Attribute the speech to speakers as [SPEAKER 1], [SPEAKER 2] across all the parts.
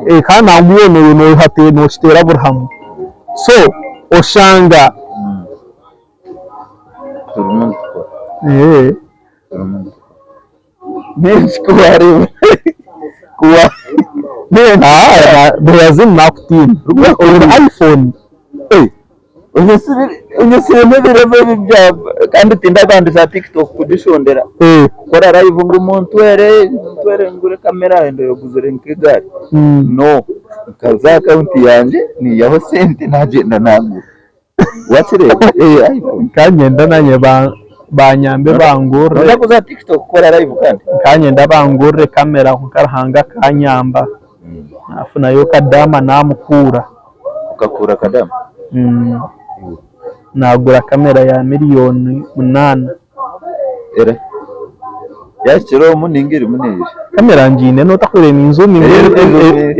[SPEAKER 1] Eh, kandi nangwa iwe no- nohate- nokiteera buri hamwe. So oshanga
[SPEAKER 2] Turimu nitukora.
[SPEAKER 1] eh,
[SPEAKER 2] Turimu nitukora.
[SPEAKER 1] N'enki ku waareeba ku wa Beyazin naakutiina. Oine iPhone.
[SPEAKER 2] Onyetsiremu ebirebo ebi bya kandi tindabandiza TikTok kugishondera kukora live ngu muntwere muntwere ngure kamera ndayoguzire nk'egaari. No, nkaza aha akawunti yangye niihaho sente nagyenda nagura. Wakireeba? Eh, iPhone.
[SPEAKER 1] Nkanyenda nanye banyambe bangurire.
[SPEAKER 2] Noza kuza aha TikTok kukora live kandi?
[SPEAKER 1] Nkanyenda bangurire kamera kwonka Ruhanga akanyamba nafunayo kadaama namukuura.
[SPEAKER 2] Okakuura kadaama?
[SPEAKER 1] Nagura kamera ya miriyoni munaana.
[SPEAKER 2] Era yahikire omu ninga erimu neija?
[SPEAKER 1] Kamera ngiine notakureeba ninzuminga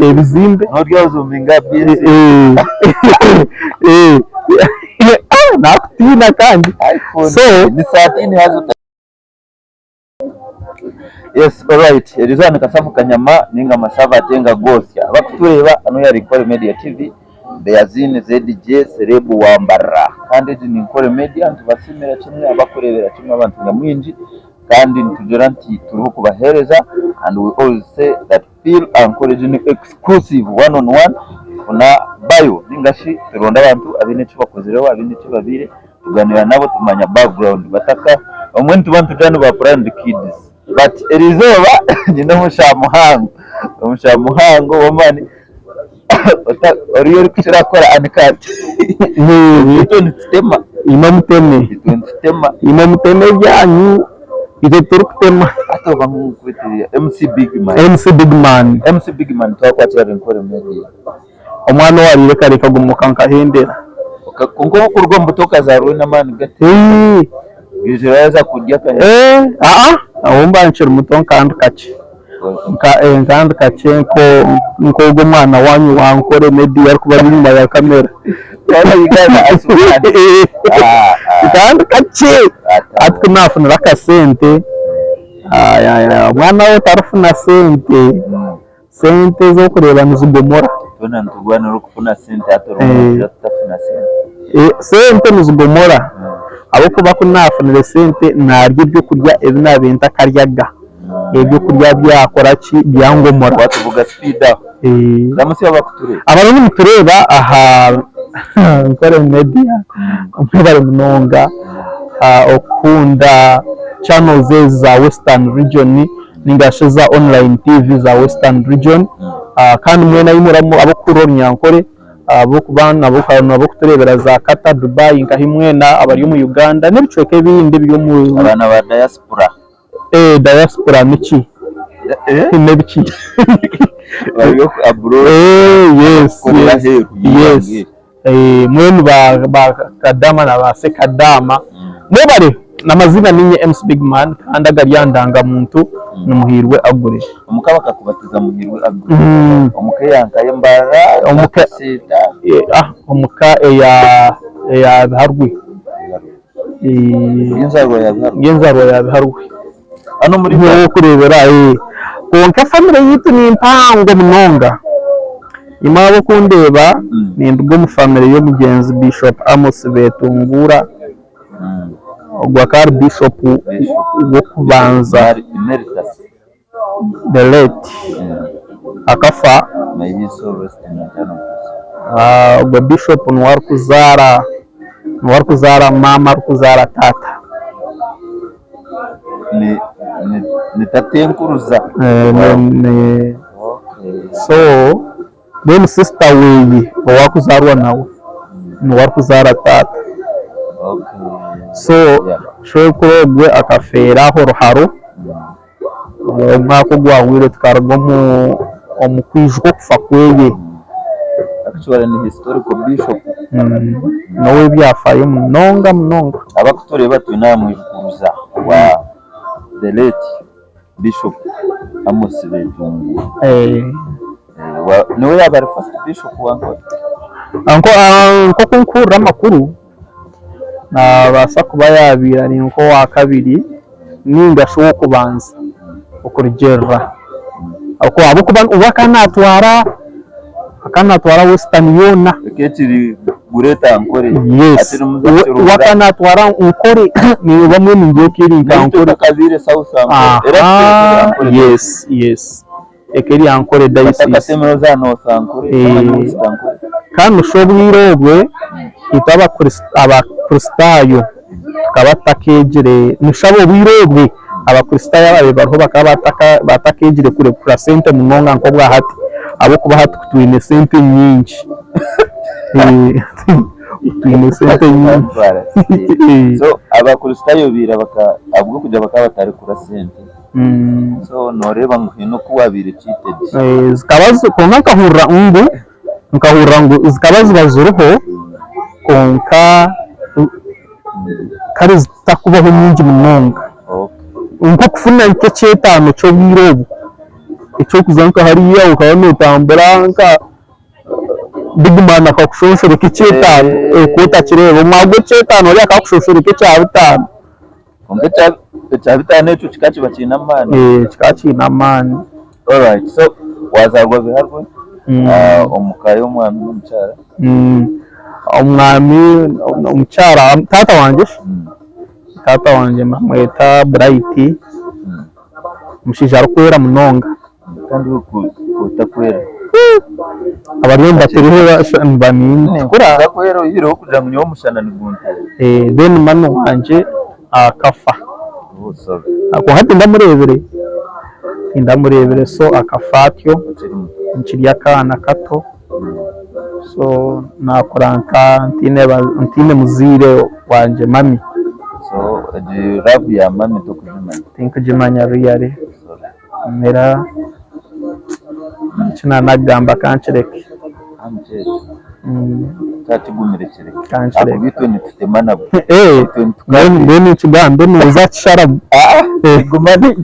[SPEAKER 1] ebizimbe.
[SPEAKER 2] Norya ozuminga aha bisi.
[SPEAKER 1] Nakutiina kandi. So
[SPEAKER 2] Ni saatini haza ota. Yes alright erizooba ni Kasavu Kanyama ninga Masava ate nga Gosya abakutureeba hanu yari Nkore Media TV Beazine ZJ Celeb wa Mbarara kandi egi ni Nkore Media nitubasiimira kimwe abakureebera kimwe abantu nyamwingi kandi nitugira nti turiho kubaheereza and we always say that feel Ankore egi ni exclusive one on one tufuna bio ninga shi turonda abantu abaine eki bakozireho abaine eki babaire tuganira nabo tumanya background bataka obumwe nituba nitugira ngu ba planned kids but erizooba nyine omushaho muhango, omushaho muhango w'amaani oriyo orikukira kukora uncut itwe nitutema
[SPEAKER 1] Imwe muteme,
[SPEAKER 2] itwe nitutema
[SPEAKER 1] imwe muteme ebyanyu itwe titurikutema.
[SPEAKER 2] Hati oba nkwete MC Bigman
[SPEAKER 1] MC Bigman
[SPEAKER 2] MC Bigman twakwatira ari Nkore Media.
[SPEAKER 1] Omwana owariire kare kagumoka nkahendera.
[SPEAKER 2] Kwonka obu okuruga omu buto okazaarwa oine amaani gati. Oija waaza kurya akanyama.
[SPEAKER 1] Aa obu mba nkiri muto nka ndi kakye. Nka ndi kakye nk'ogu omwana waanyu wa Nkore Media arikuba ari enyima ya kamera. Nka ndi kakye hati ku naafunire akasente, omwana we otarifuna sente. Sente ez'okureeba nizigomora.
[SPEAKER 2] Twena niturwanira okufuna sente hati orimu noogira tutafuna sente.
[SPEAKER 1] Sente nizigomora ahabw'okuba ku naafunire sente naarya ebyokurya ebi naabaire ntakaryaga, ebyokurya byakora ki byangomora.
[SPEAKER 2] Watuvuga sipiidi aho. Ramutsya abakutureeba.
[SPEAKER 1] Abarimu nitureeba aha Nkore Media mwebare munonga okukunda channels ezi za Western Region. Ninga shi za online TV za Western Region kandi mwena ahi muri ab'okuhurira orunyankore ab'okuba n'abokutureebera za Qatar, Dubai nkahi mwena abari omu Uganda n'ebicweka ebindi ebiri omu.
[SPEAKER 2] Abaana ba diaspora.
[SPEAKER 1] Diaspora niki? N'ebiki?
[SPEAKER 2] Bari abroad.
[SPEAKER 1] Yes, yes, yes. Mbwenu ba Kadama na ba Sekadama mwebare namazima ninye MC Bigman kandi agari aha ndangamuntu ni Muhirwe Aggrey.
[SPEAKER 2] Omuka bakakubatiza Muhirwe Aggrey? Omuka eya nkahe Mbarara, Kisiita?
[SPEAKER 1] Omuka eya Biharwe.
[SPEAKER 2] Ey'enzarwa ya Biharwe?
[SPEAKER 1] Ey'enzarwa ya Biharwe.
[SPEAKER 2] Hanu omuri
[SPEAKER 1] Niho orikureebera kwonka famire yaitu ni mpango munonga. Imwe ahabw'okundeeba ninduga omu famire y'omugyenzi Bishop Amos Betunguura, ogwo akaba ari Bishop w'okubanza the late akafa. Ogwo Bishop niwe arikuzaara niwe arikuzaara maama arikuzaara taata.
[SPEAKER 2] Ni ni ni tatenkuruza.
[SPEAKER 1] Ni so mbwenu sister weye ou arikuzaarwa nawe niwe arikuzaara taata. So shwenkuru ogwe akafeera aho Ruharo omwaka ogwahweire tukaruga omu omu kwijuka okufa kweye.
[SPEAKER 2] Actually ni historical bishop.
[SPEAKER 1] N'owebyafaayo munonga munonga.
[SPEAKER 2] Abakutureeba twine aha mwijukuruza wa the late Bishop Amos Betunguura. Niwe yaaba ari first bishop wa Nkore?
[SPEAKER 1] Nk'oku nkuhurira amakuru, naabaasa kuba yaabaire ari nk'owakabiri ninga shi ow'okubanza okurugiirira. Ahabw'okuba we akaba naatwara. Akaba natwara Western yoona.
[SPEAKER 2] Ekekiri Greater Ankole.
[SPEAKER 1] Yes.
[SPEAKER 2] Akiri muza
[SPEAKER 1] We
[SPEAKER 2] Kirumira.
[SPEAKER 1] we akaba natwara Nkore niiwe bamwe ningira eka eri nka
[SPEAKER 2] Naitwe
[SPEAKER 1] Nkore.
[SPEAKER 2] takabiire South Ankole. Era
[SPEAKER 1] Aha,
[SPEAKER 2] Ankole.
[SPEAKER 1] yes, yes. Eka eri Ankole diocese.
[SPEAKER 2] Batakatemire za North Ankole,
[SPEAKER 1] Eh.
[SPEAKER 2] na West Ankole.
[SPEAKER 1] Kandi shi obwire obwe itwe Abakristaayo tukaba tutakeegire, nishaba obwire obwe Abakristaayo ababaire bariho bakaba batakeegire kurekura sente munonga nk'obwa hati ahabw'okuba hati ku twine sente nyingi. Twine sente nyingi.
[SPEAKER 2] So Abakristaayo baira ahabw'okugira bakaba batarekura sente, so nooreeba ngu haine oku waabaire kiitegye.
[SPEAKER 1] Zikaba kwonka nkahurira ngu Nkahurira ngu zikaba ziba ziriho kwonka kare zitakubaho nyingi munonga. Nk'okufuna nk'ekyetaano ky'obwire obu, eky'okuza nka hariya okaba nootambura nka bigimani akakushonshoreka ekyetaano okaba otakireeba. Omwaka gw'ekyetaano oriya akaba akushonshoreka ekya bitaano.
[SPEAKER 2] Kwonka ekya bitaano ekyo kikaba kiba kiine amaani.
[SPEAKER 1] Kikaba kiine amaani.
[SPEAKER 2] Alright, so wazaarwa Biharwe omu ka y'omwami n'omukyara?
[SPEAKER 1] Omwami omukyara, taata wangye shi? Taata wangye nibamweta Bright, omushaija arikwera munonga.
[SPEAKER 2] Kandi iwe ku otakwera?
[SPEAKER 1] Abariyo nibatereera nibatukura.
[SPEAKER 2] Otakwera oyihireho kugira ngu nyowe omushana nigunteera.
[SPEAKER 1] Then mummy wangye akafa.
[SPEAKER 2] Oh sorry.
[SPEAKER 1] Kwonka tindamureebire, tindamureebire so akafa atyo
[SPEAKER 2] Okiri muto.
[SPEAKER 1] nkiri akaana kato so nakura nka ntaine muzaire wangye mummy.
[SPEAKER 2] So egi love ya mummy tokugimanya?
[SPEAKER 1] Tinkugimanya really.
[SPEAKER 2] Sorry.
[SPEAKER 1] Era eki naanakugamba ka nkireke.
[SPEAKER 2] Kyakigumire kireke.
[SPEAKER 1] Ka nkireke.
[SPEAKER 2] Ahakuba itwe nitutema nabwo.
[SPEAKER 1] Mbwenu ninkigamba nooza kisharamu.
[SPEAKER 2] Kigumane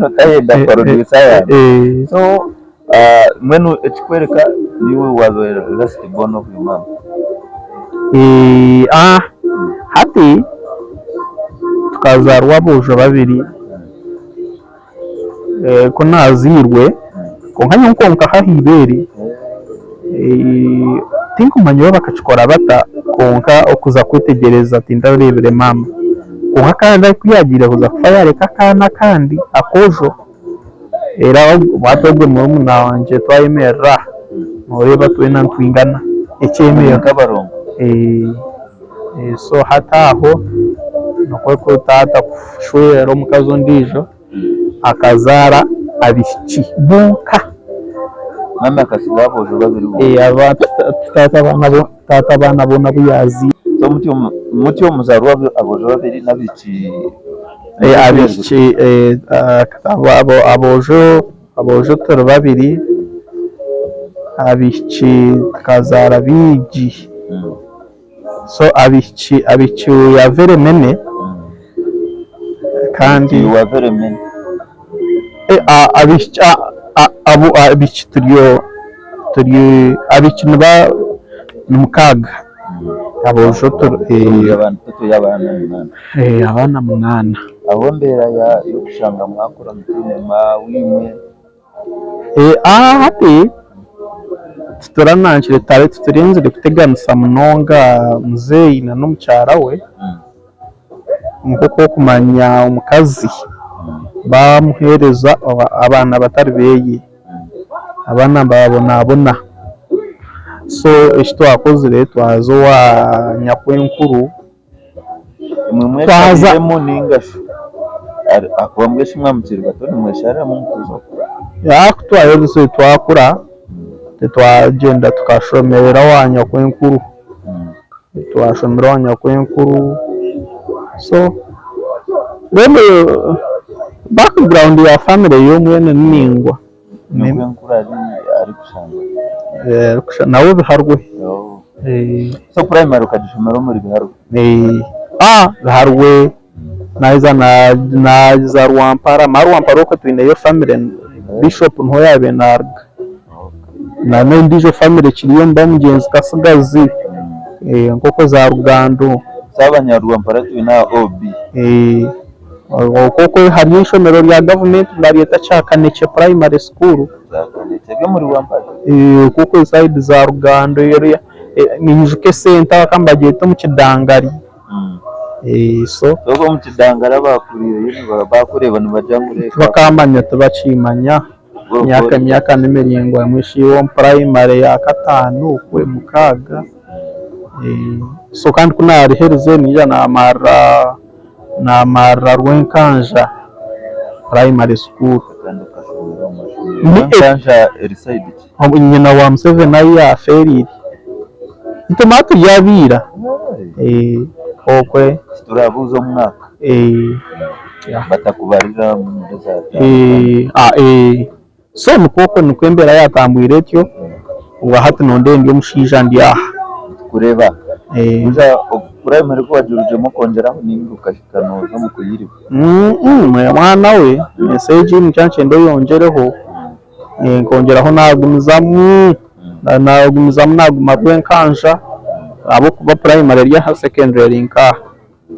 [SPEAKER 2] otahenda producer yangye. So mbwenu ekikworeka niiwe waaba last born of your mum.
[SPEAKER 1] Hati tukazaarwa aboojo babiri. Ku naazairwe kwonka nyowe nkonka aha eibeere, tinkumanya oba bakakikora bata kwonka okuza kwetegyereza tindareebire maama. Kwonka kandi ku yaagiire kuza kufa yaareka akaana akandi akoojo, reero hati ogwo murumuna wangye twayemerera aha nooreeba twena nitwingana ekyemerero. So hati aho nikwo ku taata kushwera omukazi ondiijo akazaara abaishiki bonka.
[SPEAKER 2] Mama akasigaho aboojo babiri bonka.
[SPEAKER 1] Taata abaana boona abu yaazaire.
[SPEAKER 2] So mutyo muzaarwa aboojo babiri n'abaishiki.
[SPEAKER 1] Abaishiki aboojo aboojo turi babiri, abaishiki tukazaara baingi. So abaishiki abaishiki we are very many kandi
[SPEAKER 2] You are very many.
[SPEAKER 1] Abaishiki abo abaishiki turi turi abaishiki niba ni mukaaga aboojo turi
[SPEAKER 2] Turi abaana munaana.
[SPEAKER 1] Abaana munaana.
[SPEAKER 2] Aho embeera y'okushanga mwakura mutaine maawe.
[SPEAKER 1] Hati tituranangire titurinzire kuteganisa munonga muzeeyi na n'omukyara we nk'oku orikumanya omukazi bamuheereza abaana batari beeye abaana nibabonabona so eki twakozire twaza owa nyakwenkuru.
[SPEAKER 2] Imwe mweshariremu ninga shi ahakuba mbwenu shi mwaba mukiri bato nimweshariramu mutuuze okwo?
[SPEAKER 1] Ku twaherize twakura twagyenda tukashomerera owa nyakwenkuru, twashomera owa nyakwenkuru so mbwenu background ya family y'omwene ni ningwa.
[SPEAKER 2] Nyakwenkuru arikushangwa hi?
[SPEAKER 1] Nawe Biharwe.
[SPEAKER 2] So primary okagishomera omuri Biharwe?
[SPEAKER 1] Biharwe naheza naza Rwampara, mara Rwampara okwo twineyo family, Bishop niho yaabaire naaruga. Na n'endiijo family ekiriyo niba mugyenzi Kasigazi nk'okwo za Rugando.
[SPEAKER 2] So abanyarwampara twine aha OB.
[SPEAKER 1] Okwo okwo hariyo eishomero rya gavumenti nibaryeta Kyakanekye Primary School.
[SPEAKER 2] Kyakanekye eri omuri Rwampara?
[SPEAKER 1] Okwo okwo sayidi za Rugando ninyijuka esenta bakaba nibagyeta omu Kidangari. So.
[SPEAKER 2] Okwo omu Kidangari abakuriireyo bakureeba nibagira ngu reeba.
[SPEAKER 1] Tibakamanya tibakimanya. Emyaka nimiraingwa mbwenu shi iwe omu purayimare ya kataano okwe mukaaga. So kandi ku naariherize naija naamarira naamarira Rwenkanja Primary School.
[SPEAKER 2] Rwenkanja eri sayidi ki?
[SPEAKER 1] Nyina wa Museveni ahu yaafeereire. Itwe mara turi abaira. Okwe.
[SPEAKER 2] Titurabuuza omwaka. Batakubarira muri za.
[SPEAKER 1] So nikwo okwo nikwo embeera yaatambwire etyo, obwa hati nondeeba ndi omushaija ndi aha.
[SPEAKER 2] Nitukureeba. Buza purayimari ku wagirugyemu okongyeraho ninga okahika nooza omu kuyiriba?
[SPEAKER 1] Mwana we, ensi egi nikyo nikyenda oyongyereho, nkongyeraho naagumizamu, naagumizamu naaguma Rwenkanja ahabw'okuba purayimari eri aha, sekendure eri nk'aha.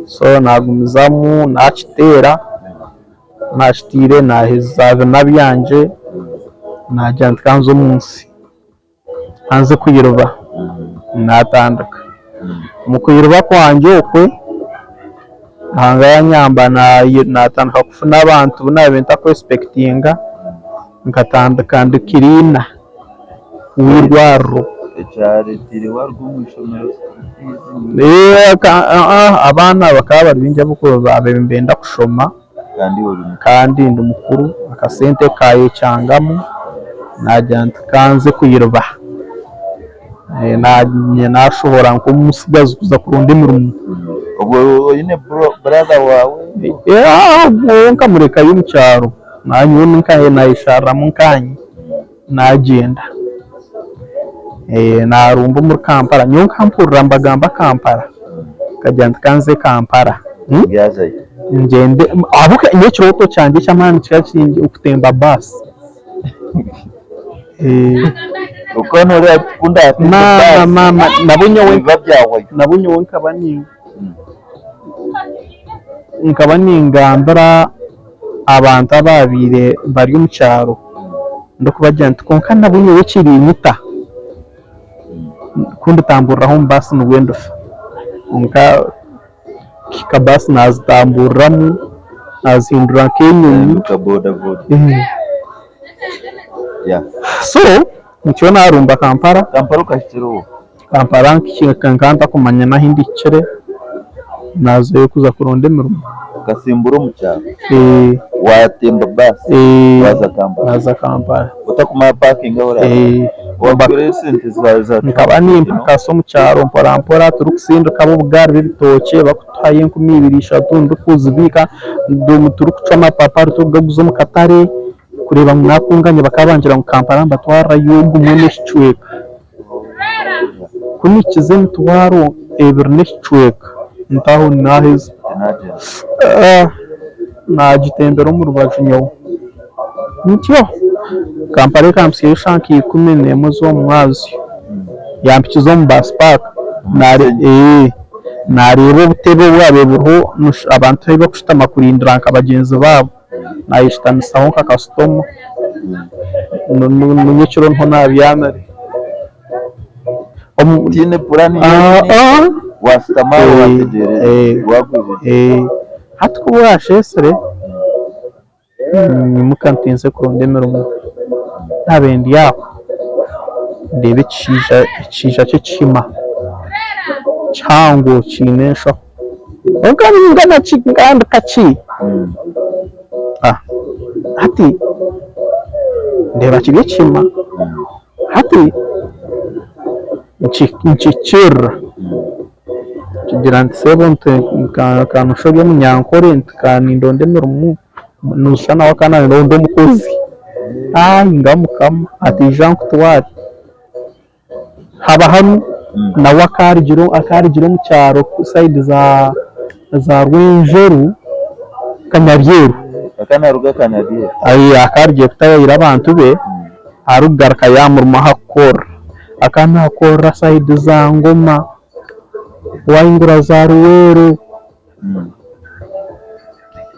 [SPEAKER 1] So naagumizamu naakiteera. Naakiteire naaheza bina byangye naagira nti ka nze omu nsi, ka nze kwiriba naatandika. Omu kwiriba kwangye okwe Ruhanga yanyamba naatandika kufuna abantu abu naabaire ntakwesipekitinga, nkatandika ndi kiriina w'eirwariro.
[SPEAKER 2] Ekyareeteire waaruga omu ishomero school fees?
[SPEAKER 1] Abaana bakaba bari baingi abu baabaire nibenda kushoma. Kandi ndi mukuru akasente kayekyangamu nagira nti kanze kwiriba nanye nashohora nk'omutsigazi kuza kuronda emirimo.
[SPEAKER 2] Obwo oine brother waawe?
[SPEAKER 1] Ogwo nkamurekayo omu kyaro nyowe nayeshariramu nkanye nagyenda narumba omuri Kampala nyowe nkampurira nibagamba Kampala nkagira nti kanze Kampala. Ngyende ahabw'okuba nyowe ekirooto kyangye eky'amaani kikaba kiri okutemba baasi. Maama maama nabwo nyowe nabwo nyowe nkaba ni nkaba ningambira abantu abaabaire bari omu kyaro ndikubagira nti kwonka nabwo nyowe ekirinyita ku nditamburiraho omu baasi nibwo ndifa kwonka Kuhika baasi naazitamburiramu, naazihindura nk'enyonyi. So nikyo naarumba Kampala.
[SPEAKER 2] Kampala okahikira oha?
[SPEAKER 1] Kampala nkaba ntakumanya n'ahu ndihikire, naazayo kuza kuronda emirimo.
[SPEAKER 2] Okasimbura omu kyaro? Waatemba baasi waaza Kampala?
[SPEAKER 1] Naaza Kampala.
[SPEAKER 2] Otakumanya paakingi ahu oraabe?
[SPEAKER 1] Nkaba nimpakasa omu kyaro mpora mpora turikusindika ab'obugaari bw'ebitookye barikutuhayo 2000 ishatu ndikuzibiika turikucwa amapapari turikugaguza omu katare kureeba ngu naakunganya bakaba bangira ngu Kampala nibatwarirayo gumwe n'ekicweka. Ku nikiza 20,000 n'ekicweka mpaho naaheza naagitembera omu rubaju nyowe. Ntyo Kampala ekampitsyayo eshaaha nka 11 z'omu mwazyo yampikiza omu baasi paaka naareeba obutebe obwabaire buriho abantu ahu barikushutama kurindira nka bagyenzi baabo nayeshutamisaho nka kasitoma nyekiro niho naabyamire.
[SPEAKER 2] Tihaine puraani yoona washutama aho wategyereza waagwire.
[SPEAKER 1] Hati ku bwasheesire. Nyimuka ntinze kuronda emirimo, naabaire ndi aho ndeeba ekishaija, ekishaija ky'ekihima kihango kiine enshaho kwonka ningana ki nkaba ndi kakye hati ndeeba kiri ekihima hati nkikirira. Nkigira nti sebo nti ka noshusha ori omunyankore nti ka nindonda emirimo noshusha nawe akaba naronda omukozi ayi nga mukama ati ija nkutware haba hanu nawe akarugire omu kyaro sayidi za Rwenjeru Kanyaryeru akarugire kutayayira abantu be arikugaruka yamuruma ahakukorra. Akaba naakorera sayidi za Ngoma, waahingura za Luweero.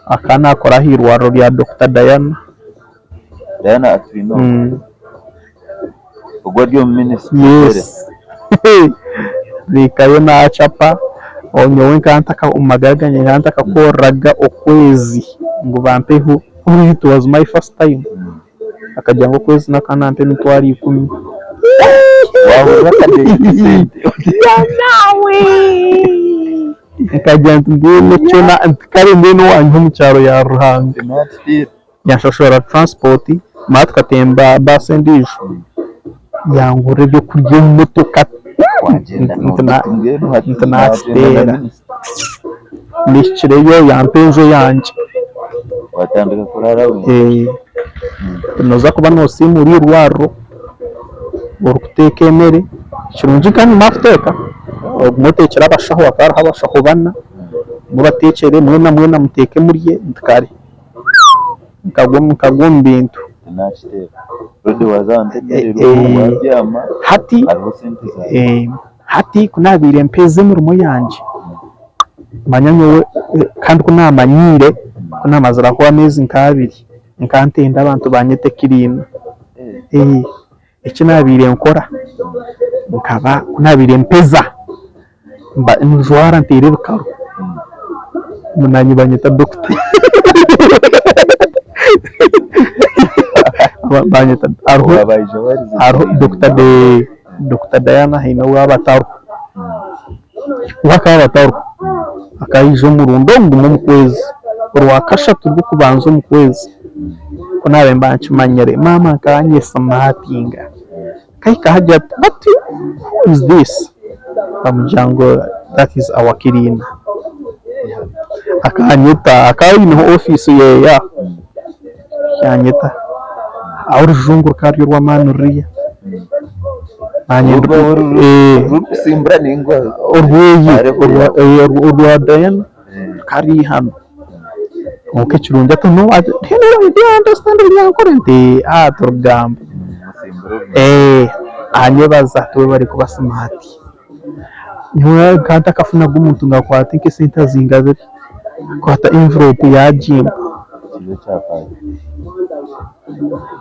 [SPEAKER 1] Akaba naakora aha irwariro rya Dokita Diana.
[SPEAKER 2] Diana Atwine ogwo? Ogwo ari omu minisitule?
[SPEAKER 1] Yes. Nahikayo naacapa, nyowe nkaba ntaka omu magara gangye nkaba ntakakoreraga okwezi ngu bampeho, it was my first time. Akagira ngu okwezi nakaba nampa emitwaro ikumi.
[SPEAKER 2] Wahurira akadeeyo k'esente.
[SPEAKER 1] Nkagira nti mbwenu ekyo nti kare mbwenu owaanyiha omu kyaro ya Ruhanga. Yanshashurira transport mara tukatemba baasi endiijo yangurira ebyokurya omu motoka nti nakiteera. Mpikireyo yampa enju eyangye. Noza kuba nosiimura eirwariro orikuteeka emere, kirungi kandi nakuteeka ogume oteekyere abashaho hakaba hariho abashaho bana mubateekyere mwena mwena muteeke murye nti kare. Nkagwa omu bintu. Hati hati ku naabaire mpeza emirimo yangye, manya nyowe kandi ku naamanyiire, ku naamazire aho ameezi nk'abiri, nkaba ntenda abantu banyete kiriina. Eki naabaire nkora, nkaba ku naabaire mpeza, njwara nteire ebikaru, naanye banyeta dokita. Banyeta hariho hariho Dokita Diana haine ou aba atariho, we akaba atariho, akaba aija omurundi ogu gumwe omu kwezi, orwakashatu rw'okubanza omu kwezi. Ku naabaire mba nkimanyire, maama akaba anyesimatinga. Akahika aho agira ati, but who is this? Bamugira ngu that is our cleaner. Akanyeta, akaba aineho ofiisi ye aho, yanyeta. Aho orujungu rukaba ruri orw'amaani ruriya. Orwa Diana rukaba ruri eihano. Kwonka ekirungi ati no ati do you understand Orunyankore? Nti aah turugamba. Anyebaza ati webare kuba smart. Nyowe nkaba ntakafunaga omuntu ngu akwate nk'esente azingabire, akwata envelope yagimpa.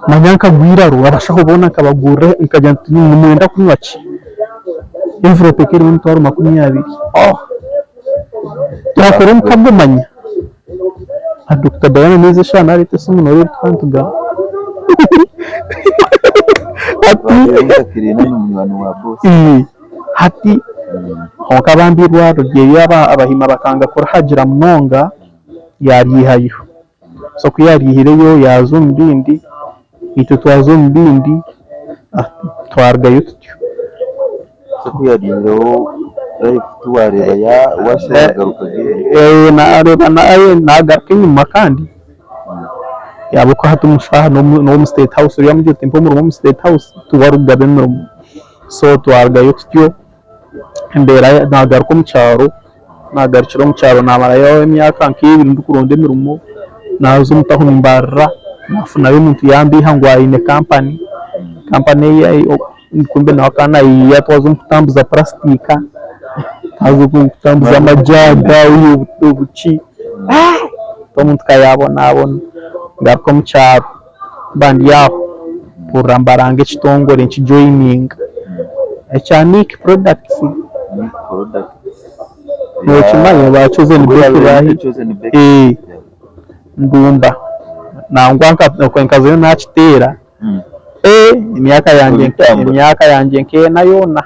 [SPEAKER 1] Manya nkagwa eiraro abashaho boona nkabagurira nkagira nti nimwenda kunywa ki? Envelope ekaba erimu emitwaro 20. Twakora omukago manya na Dokita Diana neeza eshaaha nareeta esimu nooreeba ebi tukaba nitugamba. Hati kwonka bambi eirwariro ryeye abahima bakanga kurihagira munonga yaryihayo. So ku yaryihireyo yaaza omu bindi itwe twaza omu bindi twarugayo tutyo.
[SPEAKER 2] So ku yaryihireho life tiwareeba washuba wagaruka
[SPEAKER 1] again? Nareeba nagaruka enyima kandi ahabw'okuba hati omushaho n'omu state house oriya amugira oti mpa omurimo omu state house tiwe arikugaba emirimo so twarugayo tutyo embeera nagaruka omu kyaro. Naagarukire omu kyaro naamarayo emyaka nk'ebiri ndikuronda emirimo, naaza omu tawuni mbarira, naafunayo omuntu yaambiiha ngu aine kampani, kampani ei kumbe nawe akaba naayiiya twaza omu kutambuza purasitika, twaza omu kutambuza amajaaga, obuki, omuntu ka yaabonabona. Ngaruka omu kyaro mba ndi aho mpurira nibaranga ekitongore nkijoyininga ekya Nick Products. Nokimanya ba Chosen Becky baahi? Eeh ndumba nangwa nkazayo nakiteera eeh emyaka yangye emyaka yangye nk'ena yoona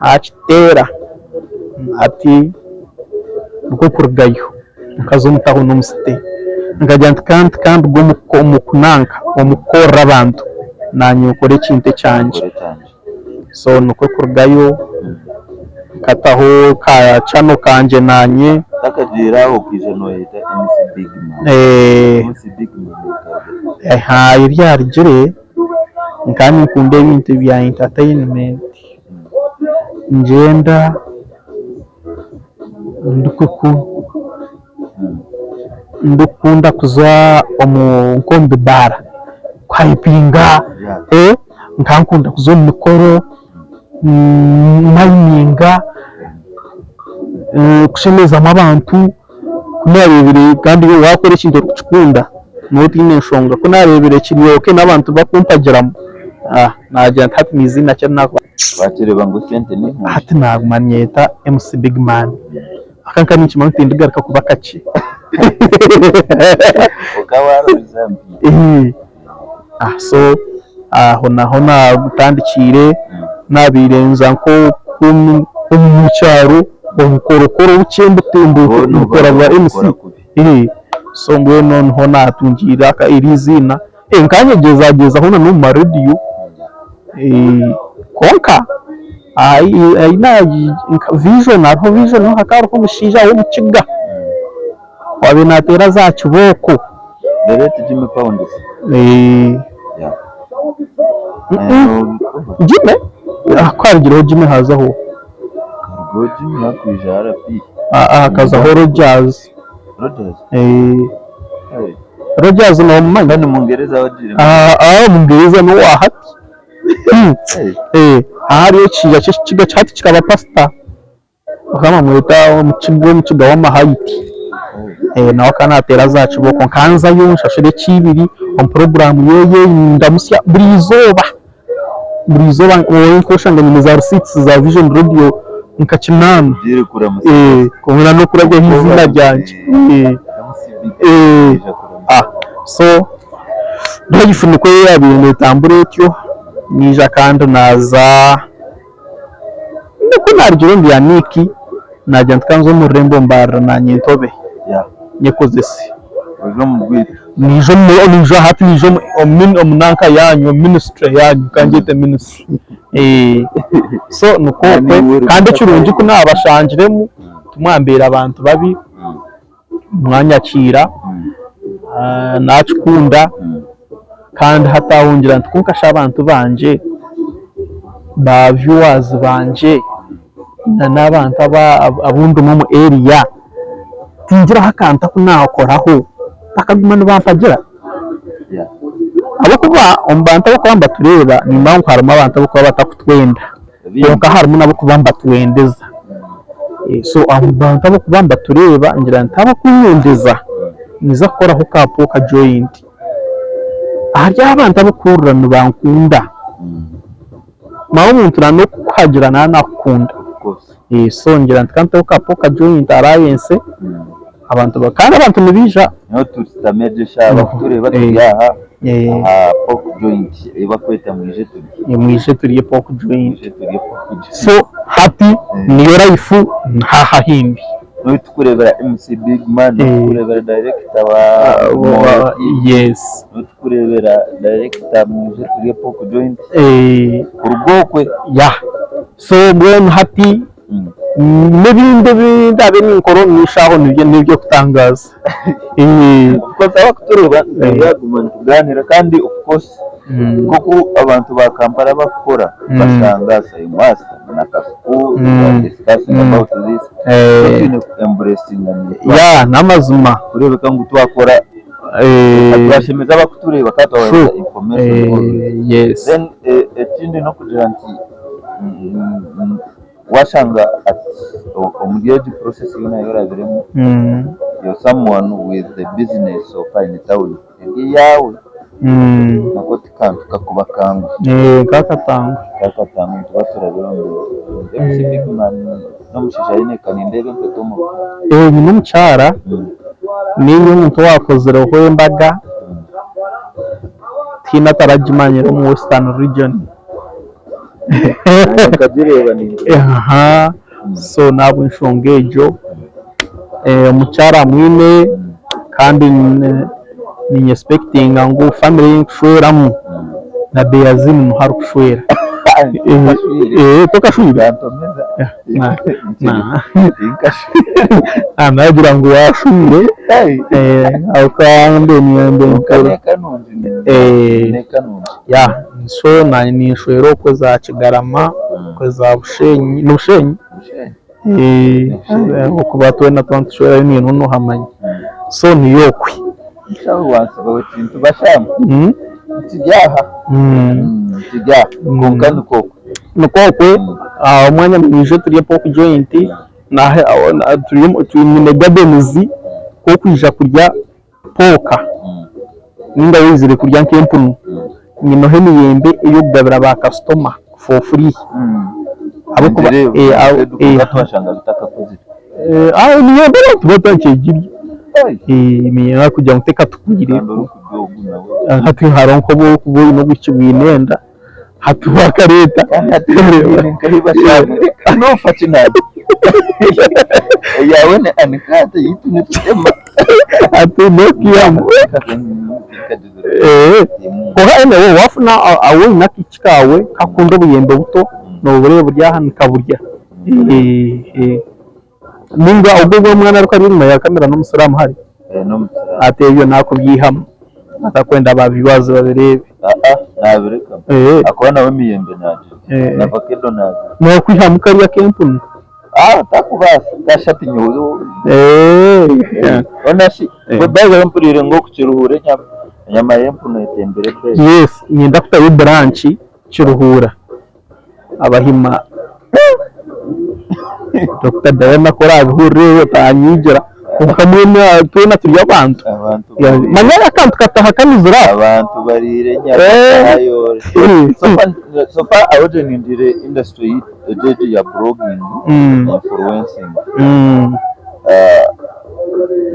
[SPEAKER 1] nakiteera hati nikwo kurugayo nkaza omu tawuni omu city nkagira nti ka nduge omu kunanka omu kukorera abantu nanye nkore ekintu ekyangye. So nikwo kurugayo nkataho ka channel kangye nanye.
[SPEAKER 2] Otakagiire aho okaija noyeta MC Big Man. MC Big Man ekaruga hi?
[SPEAKER 1] Aha ebyarugire nkaba ninkunda ebintu bya entertainment, ngyenda ndikukunda kuza omu nk'omu bibaara kuhayipinga, nkaba nkunda kuza omu mikoro mayininga, kushemezamu abantu. Ku naareebire kandi waakora ekintu orikukikunda nooba otaine nshonga. Ku naareebire kiri okay n'abantu bakumpagiramu, naagira nti hati n'eiziina ki eri naakuba.
[SPEAKER 2] Waakireeba ngu esente ni nungi.
[SPEAKER 1] Hati naaguma niinyeyeta MC Big Man. Aka nka ninkimanya ngu tindigaruka kuba kakye.
[SPEAKER 2] Okaba waaroza mpi.
[SPEAKER 1] So aho naho naagutandikiire, naabaire nza nk'omu kyaro obukorokoro bukye mbukora bwa MC. So mbwenu niho naatungiire eri eiziina. Nkanyegyezagyezaho na n'omu marediyo kwonka Vision hariho Vision hakaba hariho omushaija w'omukiga owaabaire naateera za kibooko.
[SPEAKER 2] The late Jimmy Pounds.
[SPEAKER 1] Jimmy? Ku haarugireho Jimmy haazaho oha?
[SPEAKER 2] Harugaho Jimmy hakwija RP.
[SPEAKER 1] Hakazaho Rogers.
[SPEAKER 2] Rogers?
[SPEAKER 1] Rogers nomumanya?
[SPEAKER 2] Kandi Omungereza ogiire.
[SPEAKER 1] Omungereza n'owa hati. Hariho ekishaija ky'ekikiga hati kikaba pasita. Bakaba nibamweta omukiga omukiga w'amahayiti. Nawe akaba naateera za kibooko. Nkanzayo nshashura eky'ibiri omu puroguraamu ye nindamutsya buri izooba. Buri izooba nk'oshanga nyine za risiitisi za Vision Radio nka kinaana. Kwonka n'okurabyaho eiziina ryangye. So life nikwo yaabaire neetambura etyo, naija kandi naaza Ku naarugire omu bya Nick, naagira nti ka nze omu rurembo mbarira naanye ntobe nyekozese. Naija omu hati naija omu nanka yaanyu omu ministry yaanyu ka ngyete ministry. So nikwo okwe kandi ekirungi ku naabashangiremu timwambeera bantu babi, mwanyakiira, naakikunda kandi hati aho ngira nti kwonka shi abantu bangye, ba viewers bangye na n'abantu abu ndimu omu area tingiraho akantu aku naakoraho bakaguma nibampagira? Ahabw'okuba omu bantu abarikuba nibatureeba nimanya ngu harimu abantu abarikuba batakutwenda kwonka harimu n'abarikuba nibatwendeza. So abo bantu abarikuba nibatureeba ngira nti abakunyendeza ninza kukoraho ka pork joint. Ahari abantu abarikuhurira nibankunda, manya omuntu na n'okukuhagira naaba nakukunda. So ngira nti kanteho ka pork joint alliance abantu kandi abantu nibaija.
[SPEAKER 2] Nyowe tushutami gye shaaha bakutureeba turi aha aha pork joint ei bakweta mwije turye.
[SPEAKER 1] Mwije turye pork joint.
[SPEAKER 2] Mwije turye pork joint.
[SPEAKER 1] So hati niyo life haaha ahindi.
[SPEAKER 2] Nobu tukureebera MC Big Man, nobu tukureebera director wa Moyo TV,
[SPEAKER 1] Yes.
[SPEAKER 2] nobu tukureebera director Mwije Turye Pork Joint, kuruga okwe.
[SPEAKER 1] Yeah. So mbwenu hati n'ebindi ebi ndaabe ninkora omu maisho aho nibyo n'eby'okutangaaza.
[SPEAKER 2] Of course abakutureeba nitwija kuguma nitugaaniira kandi of course nk'oku abantu ba Kampala bakukora bashanga Sayimaasita na Kasuku we are discussing about this so twine ku embracinga
[SPEAKER 1] Yeah n'amazima.
[SPEAKER 2] kureebeka ngu twakora twashemeza abakutureeba kandi twabaheereza information always.
[SPEAKER 1] Yes.
[SPEAKER 2] Then ekindi n'okugira nti washanga omuri egi process yoona ei orabiremu you're someone with a business of in town eri eyaawe nako ti kantu kakuba kanguhi.
[SPEAKER 1] Kakatangwe.
[SPEAKER 2] Kakatangwe nituba turabire omu bintu bingi. MC Bigman n'omushaija aine eka nindeeba empeta omu rukundo.
[SPEAKER 1] Nyine omukyara, niinye omuntu owaakozireho embaga tihaine ataragimanyire omu Western Region. So n'ahabw'enshonga egyo omukyara amwine kandi niinyesipekitinga ngu famire ei ndikushweramu na Beyazini niho arikushwera. Tokashwire? Naagira ngu waashwire ahabw'okuba So naanye ninshwera okwe za Kigarama, okwe za Bushenyi, ni Bushenyi? Ahabw'okuba twena twaba nitushwerayo nainwe nohamanya. So niyo okwe. Nikwo okwe, omwanya mwije turye pork joint, nyine gardens. Nk'okwija kurya pooka ninga waizire kurya nk'empunu, nyineho emiyembe ey'okugabira ba kasitoma for free. Ahabw'okuba emiyembe abantu batakyegirya, emiyembe kugira ngu tekatukwire, hati hariho nk'obu orikuba oine obwishiki bwine enda. Hati waakareeta. Hati n'okwihamu. Kwonka anyway waafuna ahu oine akaishiki kaawe kakukunda obuyembe buto, noobureeba buri aha nikaburya. Ninga ogwo ogwo omwana arikuba ari enyima ya kamera n'omusiraamu hari? Hati ebyo naakubyihamu atakwenda ba viewers babireebe. Nookwihamu kariya ak'empunu? Yes, niinyenda kutayo branch Kiruhura. Abahima Dokita Diana ku orabihurira ebyo otanyigira kwonka mbwenu twena turi abantu manya akantu katahakanizire aho.
[SPEAKER 2] Abantu bariire enyama bayoore. So far aho nindire industry egyo egi ya blogging influencing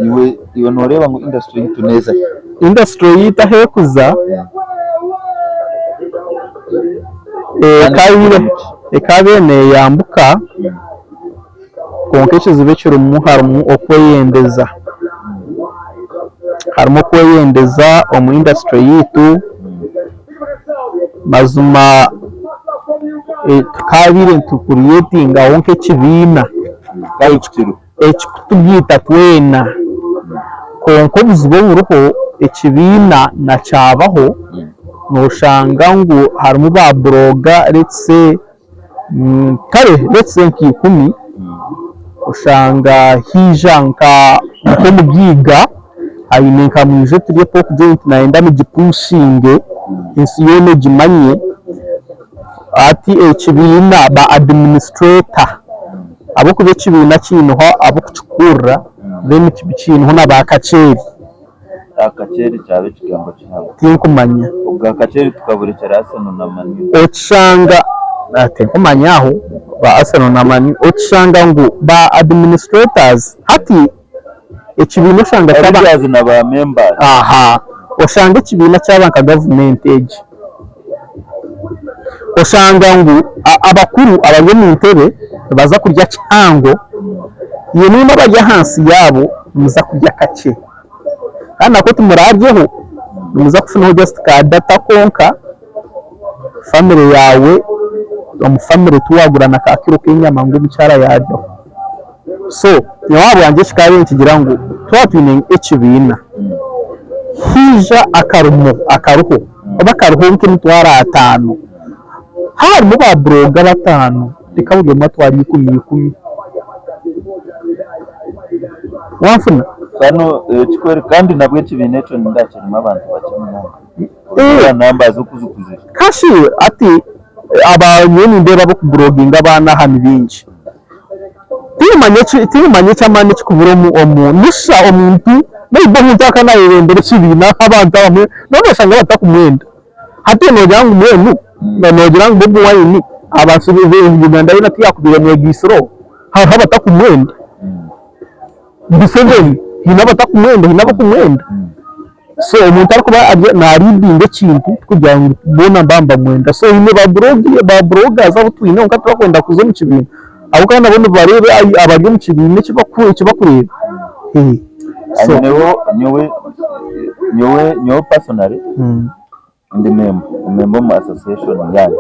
[SPEAKER 2] iwe iwe noreeba ngu industry yaitu neeza hi?
[SPEAKER 1] Industry yaitu ahu erikuza Ekabaire neyambuka kwonka ekizibu ekirimu harimu okweyendeza, harimu okweyendeza omu indasituri yaitu, mazima tukabaire nitukuretingaho nk'ekibiina ekikutugaita twena kwonka obuzibu oburiho ekibiina nakyabaho noshanga ngu harimu ba buroga let's say kare let's say nka ikumi oshanga haija nka nk'omugaiga aine nka mwije turye pork joint nayenda mugipushinge ensi yoona egimanye hati ekibiina ba administrator Ahabw'okuba ekibiina kiineho ab'okukikurira then kiineho na ba kakyeri.
[SPEAKER 2] Kakyeri kyaba ekigambo kihango.
[SPEAKER 1] Tinkumanya.
[SPEAKER 2] Obwa kakyeri tukaburekyera Arsenal na Man U.
[SPEAKER 1] Okishanga, tinkumanya aho ba Arsenal na Man U, okishanga ngu ba administrators hati ekibiina oshanga kyaba.
[SPEAKER 2] Leaders na ba members.
[SPEAKER 1] Aha, oshanga ekibiina kyaba nka gavumenti egi. Oshanga ngu abakuru abari omu ntebe nibaza kurya kihango, imwe abari ahansi yaabo nimuza kurya kakye. Kandi nakwo timuraryeho, nimuza kufunaho just ka data konka, famire yaawe, omu famire tiwagura na ka kiro k'enyama ngu omukyara yaaryaho. So nyowe ahabwangye ekikaabaire nikigira ngu twaba twine ekibiina, haija akarimo akariho oba kariho nk'emitwaro ataano, haaba harimu ba buroga bataano reka buri omwe atware ikumi ikumi. Wanfuna?
[SPEAKER 2] Kanu ekikwereka kandi nabwo ekibiina ekyo nindeeba kirimu abantu bakye munonga. Orikureeba numbers oku zikuzire.
[SPEAKER 1] Kashi hati aba nyowe nindeeba ab'okuburoginga abaana aha ni baingi. Tirimanya eky'amaani ekirikubura omu noshusha omuntu maybe omuntu akaba nayebembera ekibiina abantu abamwe nabo noshanga batakumwenda. Hati iwe nogira ngu mbwenu nogira ngu Bobi Wine abantu Uganda yoona tiyakubaire emwegaisireho? Hariho abatakumwenda. Museveni haine abatakumwenda haine abakumwenda. So omuntu arikuba na leadinga ekintu tikugira ngu boona nibaba nibamwenda. So haine ba bloggers abu twine kwonka tibakwenda kuza omu kibiina ahabw'okuba nabo nibareeba abari omu kibiina eki bakureeba. So
[SPEAKER 2] Nyowe nyowe nyowe personally ndi member, member omu association yanyu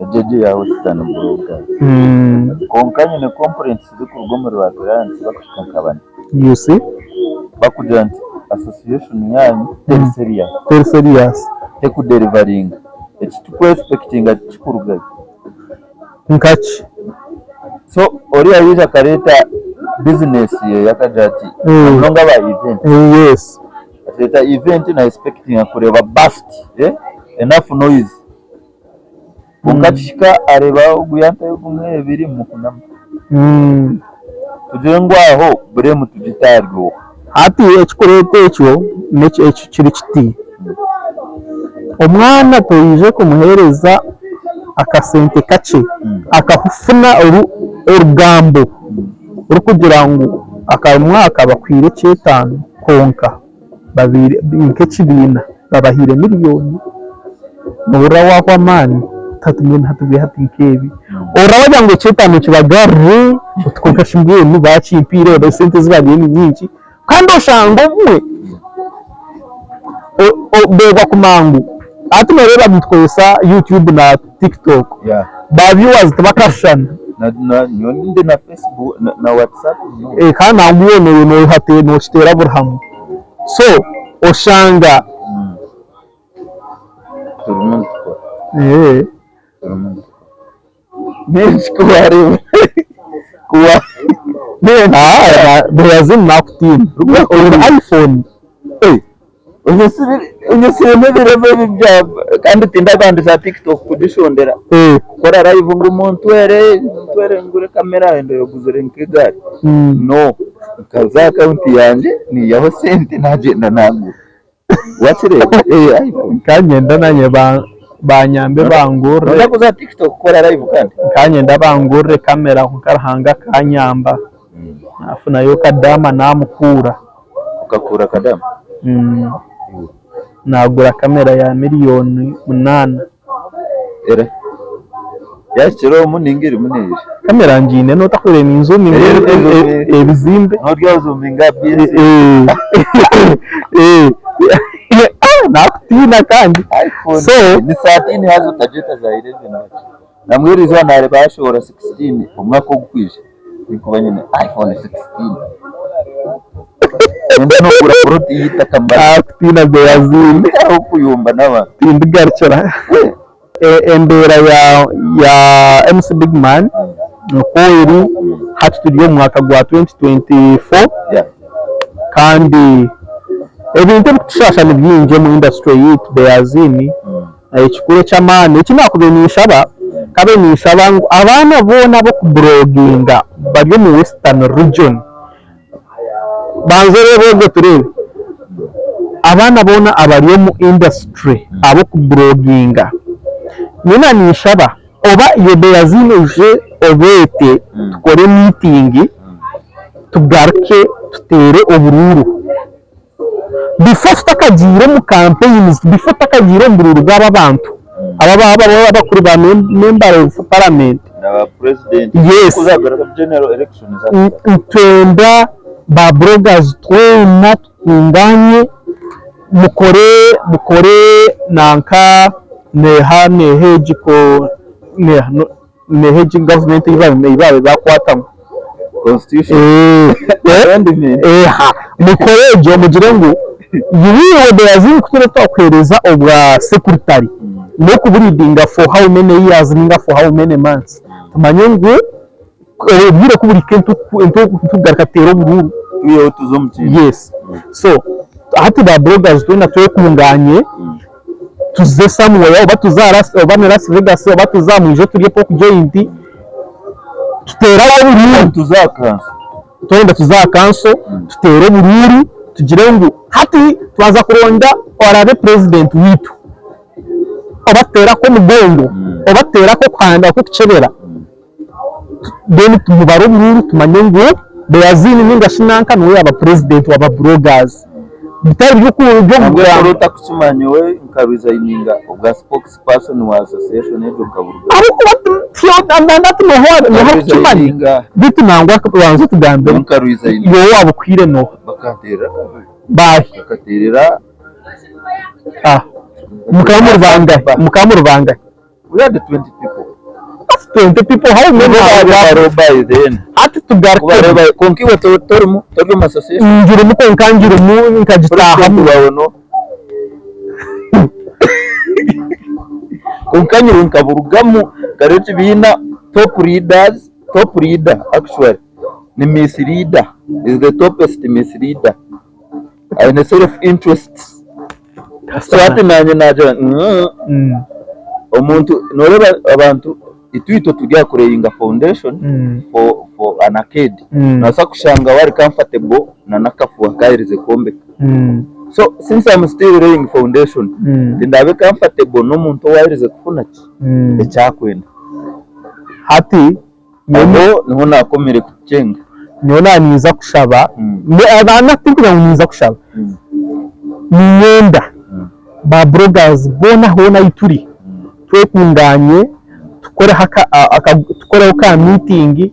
[SPEAKER 2] egyo egyo eya Western Bloggers. Kwonka nyine complaints zirikuruga omuri ba clients bakuhika nka bana.
[SPEAKER 1] You see?
[SPEAKER 2] Bakugira nti association yanyu teri serious.
[SPEAKER 1] Teri serious.
[SPEAKER 2] Tekudeliveringa eki tukwexpectinga tikikurugayo.
[SPEAKER 1] Nkaki?
[SPEAKER 2] So oriya yaija akareeta business ye akagira ati namunonga aba event.
[SPEAKER 1] Yes.
[SPEAKER 2] Akareeta event na expectinga kureeba burst, enough noise. Kwonka akihika areeba ogu yantayo gumwe ebiri mukunama. Tugire ngu aho buremu tugite ahari oha?
[SPEAKER 1] Hati ekikureeta ekyo n'eki eki kiri kiti, omwana toije kumuheereza akasente kakye akakufuna orugambo orikugira ngu akamwaka bakuhaire eky'etaano kwonka babaire nk'ekibiina babahaire miriyoni nohurira wahwa amaani oti mbwenu hati bwe hati nk'ebi oraba wagira ngu eky'etaano kibagarure oti kwonka shi mbwenu bakimpaire esente ezi bampaire ni nyingi kandi oshanga obumwe beebwa mangu hati noreeba nitukozesa YouTube na TikTok ba viewers tibakashushana.
[SPEAKER 2] Nyowe ndi na Facebook na WhatsApp munonga.
[SPEAKER 1] Kandi nangwa iwe nokiteera buri hamwe so oshanga.
[SPEAKER 2] Turimu nitukora. Turimu nitukora. N'enki ku waareeba ku wa
[SPEAKER 1] Beyazin nakutiina oine iPhone.
[SPEAKER 2] Onyetsiremu ebirevu ebi bya kandi tindabandiza TikTok kugishondera kukora live ngu muntwere muntwere ngure kamera ndayoguzire nk'egaari no nkaza aha akawunti yangye niihaho sente nagyenda nagura. Wakireeba iPhone.
[SPEAKER 1] Nkanyenda nanye banyambe bangurire.
[SPEAKER 2] Noza kuza aha TikTok kukora live kandi?
[SPEAKER 1] Nkanyenda bangurire kamera kwonka Ruhanga akanyamba nafunayo kadaama namukuura.
[SPEAKER 2] Okakuura kadaama?
[SPEAKER 1] Nagura kamera ya miriyoni munaana.
[SPEAKER 2] Era yahikire omu ninga erimu neija?
[SPEAKER 1] Kamera ngiine notakureeba ninzuminga ebizimbe.
[SPEAKER 2] Norya ozuminga aha bisi.
[SPEAKER 1] Nakutiina kandi.
[SPEAKER 2] So ni 13 haza otagyeta za 11 hati. Nambwenu erizooba nareeba yashohora 16 omwaka ogukwija ninkuba nyine iPhone 16. Niinyenda n'okugura puroti y'eitaka mbare.
[SPEAKER 1] Nakutiina Beaziini.
[SPEAKER 2] Aho kuyomba n'abantu.
[SPEAKER 1] Tindigarukira. Embeera ya MC Bigman nikwo eri hati turi omu mwaka gwa 2024 kandi ebintu ebikutushaasha ni bingi omu industry yaitu Beaziini. Ekikuru eky'amaani eki naakubaire ninshaba, nkabaire ninshaba ngu abaana boona ab'okuburoginga bari omu Western Region Banza oreebe ogwo tureebe. Abaana boona abari omu industry ab'okuburoginga, nyowe naninshaba oba iwe Beaziini oije obeete tukore meeting tugaruke tuteere oburuuru. Before tutakagiire omu campaigns, before tutakagiire omu buruuru bw'aba abantu aba abakuru ba member of parliament.
[SPEAKER 2] Na ba president.
[SPEAKER 1] Yes.
[SPEAKER 2] Kuzagaruka general elections.
[SPEAKER 1] Nitwenda ba bloggers twena tukunganye mukore mukore nanka neha neha egi ko neha neha egi government ei baabaire bakwatamu.
[SPEAKER 2] Constitution.
[SPEAKER 1] Eh, eh,
[SPEAKER 2] Amendment.
[SPEAKER 1] eh, ha. Mukore egyo mugire ngu iwe Beazimu ku turiba twakuheereza obwa secretary n'okuburidinga for how many years ninga for how many months tumanye ngu obwire ku burihika nitugaruka tuteere oburuuru.
[SPEAKER 2] Twiheho tuze omu kindi.
[SPEAKER 1] Yes. So hati ba bloggers twena twekunganye tuze somewhere oba tuze aha oba ni Las Vegas oba tuze aha mwije turye pork joint tuteere oburuuru.
[SPEAKER 2] Tuze aha kanso.
[SPEAKER 1] Twenda tuze aha kanso tuteere oburuuru tugire ngu hati twaza kuronda oraabe president waitu oba tuteere ak'omugongo oba tuteere ak'okuhanda ak'okukyebera then tumubare oburuuru tumanye ngu Beaziini ninga shi nanka niwe yaaba president wa ba bloggers bitari
[SPEAKER 2] Nabwo
[SPEAKER 1] by'okugamba.
[SPEAKER 2] ori otakukimanya nyowe nka resigninga obwa spokesperson wa association egyo nkaburugamu.
[SPEAKER 1] Ahabw'okuba noha orikukimanya beitu nangwa banza otugambire
[SPEAKER 2] Nyowe nka resigninga.
[SPEAKER 1] iwe owaabukwire noha?
[SPEAKER 2] Bakanteerera akavuyo.
[SPEAKER 1] Baahi?
[SPEAKER 2] Bakateerera.
[SPEAKER 1] Ah, mukaba muri bangahi? Mukaba muri bangahi?
[SPEAKER 2] We had 20 people.
[SPEAKER 1] That's 20 people how many
[SPEAKER 2] Nibo
[SPEAKER 1] are
[SPEAKER 2] baabaire by then.
[SPEAKER 1] Hati tugaruke.
[SPEAKER 2] Kwonka iwe torimu, tori omu association.
[SPEAKER 1] Ngirimu kwonka ngirimu nkagitaahamu.
[SPEAKER 2] Wawe no. Kwonka nyowe nkaburugamu kare ekibiina top leaders, top leader actually ni Miss Leader is the topest Miss Leader. Aine self interests. So hati nanye nagira ngu omuntu noreeba abantu. Itwe itwe turi aha kureyinga foundation for for an arcade. Nobaasa kushanga wari comfortable na n'akafuuha kaherize kwombeka. So since I'm still laying foundation, tindaabe comfortable n'omuntu owaherize kufuna ki? Eki akwenda.
[SPEAKER 1] Hati
[SPEAKER 2] Aho niho naakomire kukyenga.
[SPEAKER 1] Nyowe naaba ninza kushaba, tinkugira ngu ninza kushaba, niinyenda ba bloggers boona hoona ahu turi twekunganye tukoreho ka meeting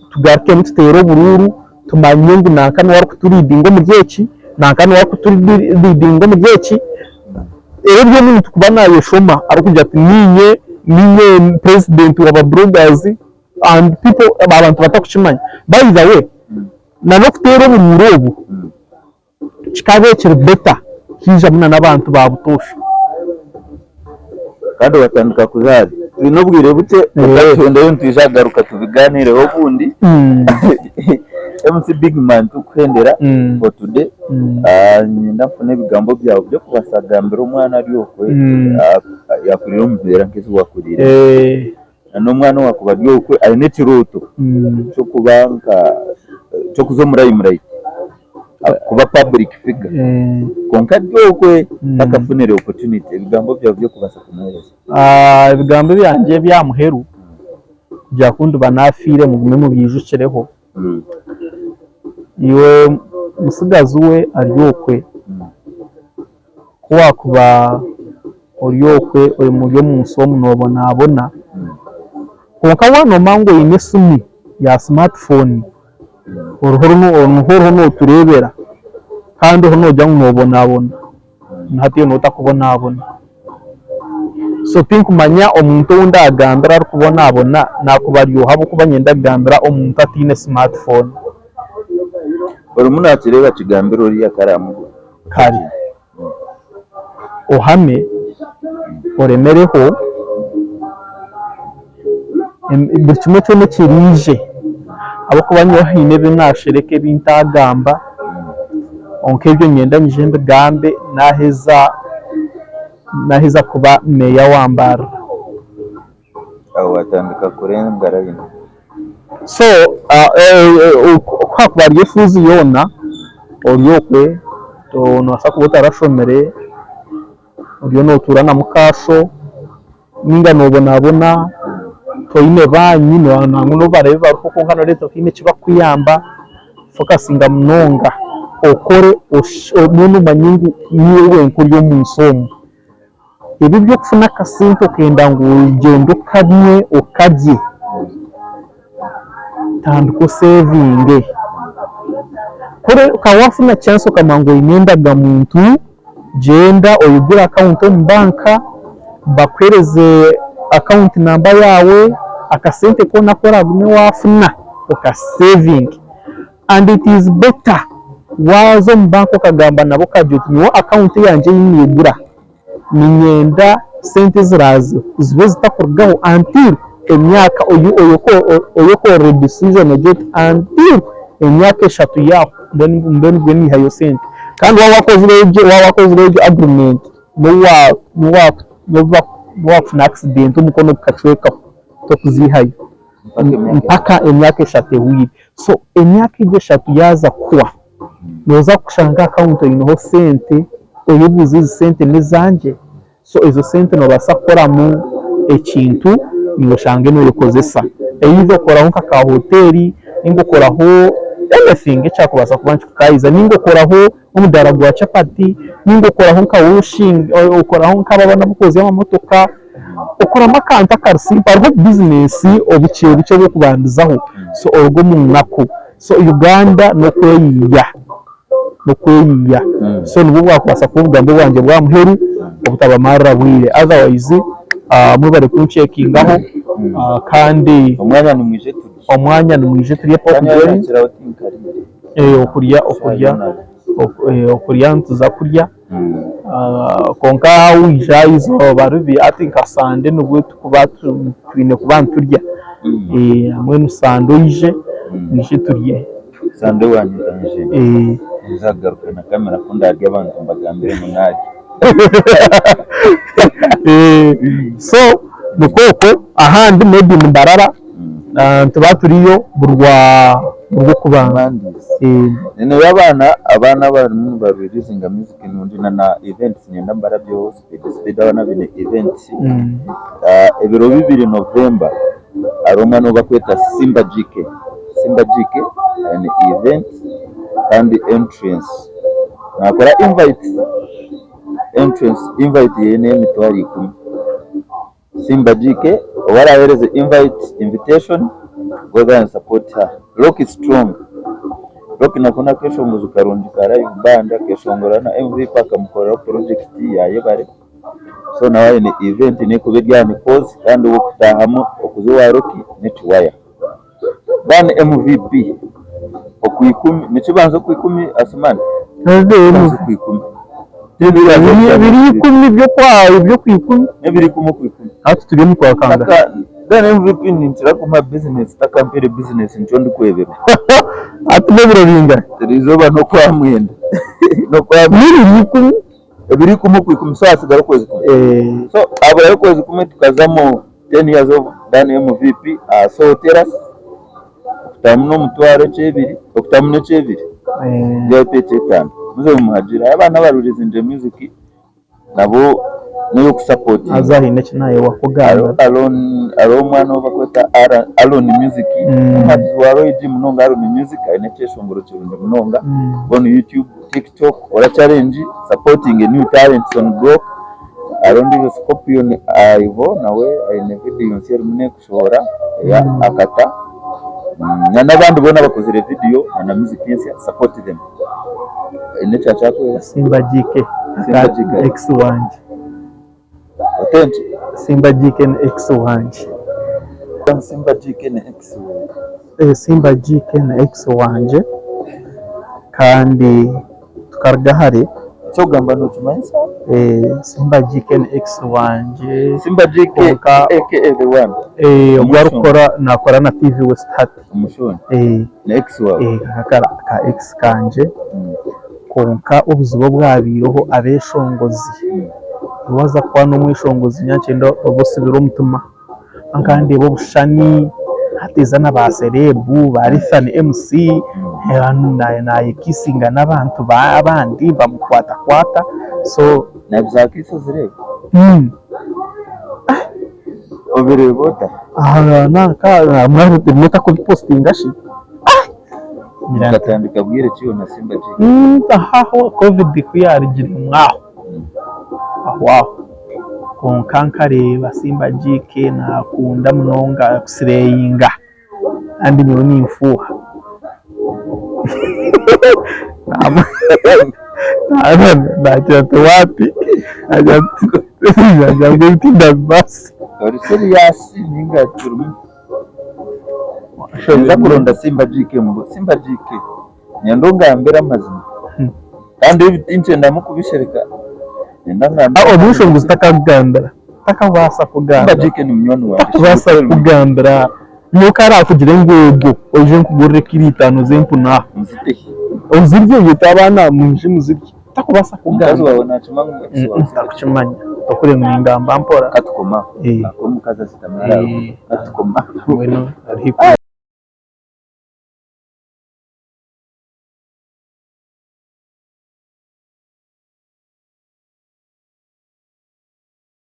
[SPEAKER 1] tugarukemu tuteere oburuuru tumanye ngu nanka niwe arikuturidinga omuri eki, nanka niwe arikuturidinga omuri eki. Ebyo byona omuntu kuba nayeshoma arikugira ati niinye niinye president wa ba bloggers and people abantu batakukimanya. By the way na n'okuteera oburuuru obu kikaaba kiri better haijamu na n'abantu ba butoosha.
[SPEAKER 2] Kandi watandika kuzaara. Twine obwire bukye reka tuhendeyo nitwija kugaruka tubiganireho obundi. MC Bigman tukuhendera for today. Niinyenda nfune ebigambo byawe by'okubaasa kugambira omwana ari okwe yakurira omu mbeera nk'ezi wakuriiremu. N'omwana owakuba ari okwe aine ekirooto ky'okuba nka ky'okuza omu limelight kuba public figure kwonka ari okwe takafunire opportunity. Ebigambo byawe by'okubaasa kumuheereza.
[SPEAKER 1] Ebigambo ebyangye eby'aha muheru kugira ku ndiba naafiire mugume mubyijukireho. Iwe mutsigazi we ari okwe, ku waakuba ori okwe ori omu nsi omu noobonabona, kwonka waaba noomanya ngu oine esimu ya smartphone oriho oriho nootureebera kandi oriho noogira ngu noobonabona, hati iwe nooba otarikubonabona. So tinkumanya omuntu ou ndagambira arikubonabona nakuba ari oha ahabw'okuba niinyenda kugambira omuntu ataine smart phone.
[SPEAKER 2] Orimu nakireeba kigambire oriya ku aramugura.
[SPEAKER 1] Kare ohame oremereho buri kimwe kyona ekiriije ahabw'okuba nyowe haine ebi nashereka ebi ntagamba kwonka ebyo niinyenda nyije mbigambe naheza naheza kuba meeya wa Mbarara.
[SPEAKER 2] Aho watandika kurenga line.
[SPEAKER 1] So ku hakuba hariyo efuuzi yoona ori okwe nobaasa kuba otarashomire oriyo notuura na mukaasho ninga nobonabona toine banyu nangwa nobu baraabe bariho kwonka noreeba tihaine eki barikukuyamba fokasinga munonga okore mbwenu omanye ngu niiwe wenka ori omunsi omu. Ebi eby'okufuna akasente okenda ngu ogyende okanywe okarye, tandika osevinge. Kuri okaba wafuna chance okamanya ngu oine endagamuntu, gyenda oyigure akawunti omu banka, bakuheereze akawunti namba yaawe, akasente koona aku oraagume waafuna okasevinge. And it is better waaza omu banka okagamba nabo okagira oti nyowe akawunti yangye ei naigura niinyenda sente eziraazeho zibe zitakurugaho until emyaka oyekorere decision ogire oti until emyaka eshatu yaahwa mbe nibwo naihayo sente. Kandi waaba wakozire egyo waaba wakozire egyo agreement n'obu waakufuna accident omukono gukacwekaho tokuziihayo mpaka emyaka eshatu ehweire. So emyaka egyo eshatu yaaza kuhwa, nooza kushanga akawunti oineho sente, oyebuuze ezi sente n'ezangye? So ezo sente noobaasa kukoramu ekintu naiwe oshange nooyekozesa. Either okoraho nka ka hoteeri ninga okoraho anything ekyakubaasa kuba nikikukaayiza ninga okoraho nk'omudaara gwa chapati ninga okoraho nka washing, okoraho nk'abo abarikwoza amamotoka. Okoramu akantu akari simple hariho obubizinesi obukye bukye obw'okubandizaho so oruge omu naku. So Uganda n'okweyiiya, n'okweyiiya so nibwo bwakubaasa kuba obugambo bwangye bw'aha muheru obutabamarira bwire otherwise mwebare kuncekingaho kandi
[SPEAKER 2] Omwanya nimwije turye.
[SPEAKER 1] omwanya nimwije turye pork belly, okurya okurya okurya nituza kurya. Kwonka waija aha izooba ribi hati nka sande nibwo turikuba twine kuba niturya, mbwenu sande oije, oije turye.
[SPEAKER 2] Sande wanyeta nyije ninza kugaruka na kamera ku ndarye abantu mbagambire ngu narya.
[SPEAKER 1] So. Nikwo okwo ahandi maybe ni Mbarara nituba turiyo buri rwokubanza.
[SPEAKER 2] Mondays. Nyowe abaana abaana abarimu niba releasinga music nungi na na events niinyenda mbarabyeho speed speed abaana baine events. Ebiro bibiri November hariho omwana ou barikweta Simba GK, Simba GK aine event kandi entrance naakora invite, entrance invite ye n'emitwaro ikumi. Simba GK ou araaheereze invite, invitation, go there and support her. Rocky Strong, Rocky nako n'akeshongozo karungi ka live band akeshongora na MVP akamukoreraho project ya Yebare. So nawe aine event n'ekuba eri aha Nikozi kandi ow'okutaahamu okuza owa Rocky n'ekiwaya. Then MVP okwikumi nikibanza okwikumi Asuman? Nikibanza okwikumi.
[SPEAKER 1] Biri ikumi by'okwikumi.
[SPEAKER 2] N'ebiri ikumi okwikumi.
[SPEAKER 1] Hati turi omu kwa kangahe?
[SPEAKER 2] Then MVP ninkira kumuha business takampiire business nikyo ndikweberwa.
[SPEAKER 1] Hati n'ebiro bingahe?
[SPEAKER 2] Eriizooba n'okwa mwenda.
[SPEAKER 1] N'ebiri ikumi.
[SPEAKER 2] Ebiri ikumi okwikumi so hatsigara okwezi kumwe. So haburayo okwezi kumwe tukazamu 10 years of Dan MVP aha Soul Terrace okutamu n'omutwaro ekyebiri okutamu n'ekyebiri VIP ekyetaano muze mumuhagire abaana abarurizinje music nabo n'eyokusapotinga.
[SPEAKER 1] Haza haine eki naayebwa kugamba.
[SPEAKER 2] Hariho omwana ou barikweta Aaron Music omuhagizi wa Roy G munonga Aaron Music aine ekyeshongoro kirungi munonga on YouTube. TikTok kora challenge supporting a new talents on Grok hariho ondiijo Scorpion Ivo nawe aine vidiyo nsya erimu nekushohora eya Akata na n'abandi boona abakozire vidiyo na music ensya support them. Haine ekyakyakwera?
[SPEAKER 1] Simba GK
[SPEAKER 2] Simba GK.
[SPEAKER 1] Ex wangye.
[SPEAKER 2] Otenki?
[SPEAKER 1] Simba GK ni ex wangye.
[SPEAKER 2] Simba GK ni ex waawe.
[SPEAKER 1] Simba GK ni ex wangye kandi tukaruga hare.
[SPEAKER 2] Eky'okugamba nokimanyisa?
[SPEAKER 1] Simba GK ni ex wangye.
[SPEAKER 2] Simba GK aka the one.
[SPEAKER 1] Ogu arikukora nakora na TV West hati.
[SPEAKER 2] Omushoni? Ni ex waawe?
[SPEAKER 1] Ka ex kangye. Kwonka obuzibu obwabaireho abeshongozi, waaza kukwana omweshongozi nyakyenda obe osibire omutima. Nkaba ndeeba obushushani hateeza na ba serebu ba Lithani MC nayekisinga n'abantu abandi bamukwatakwata so.
[SPEAKER 2] Na za kiss ozireeba? Obireeba ota?
[SPEAKER 1] Nanka takubipositinga shi?
[SPEAKER 2] Mukatandika bwire ki iwe na Simba G?
[SPEAKER 1] Aho covid ku yaarugiremu aho, aho aho. Kwonka nkareeba Simba GK naakunda munonga kusireeyinga kandi nyowe ninfuuha. Naagira nti wapi, naagira ngu ebi tindabibaasa.
[SPEAKER 2] Ori serious ninga turimu? Ninza kuronda Simba GK mbu Simba GK nyenda ongambire amazima kandi ebi tinkyendamu kubishereka nyenda ngambire
[SPEAKER 1] amazima. Omwishongozi takakugambira, takabaasa kugambira.
[SPEAKER 2] Simba GK ni munywani wangye.
[SPEAKER 1] Takubaasa kukugambira nyowe ku arakugire ngu ego oije nkugurire kiro itaano z'empunu aha.
[SPEAKER 2] Nzitehe.
[SPEAKER 1] Ozirye oyete abaana mwije muzirye. Takubaasa
[SPEAKER 2] Omukazi
[SPEAKER 1] kugamba.
[SPEAKER 2] waawe nakimanya ngu ex waawe Simba GK?
[SPEAKER 1] Takukimanya. Tokure ningamba mpora.
[SPEAKER 2] Katukome aho. Ahakuba omukazi ashutami hariya aharuguru. Katukome aho.
[SPEAKER 1] Mbwenu ari haihi kuza.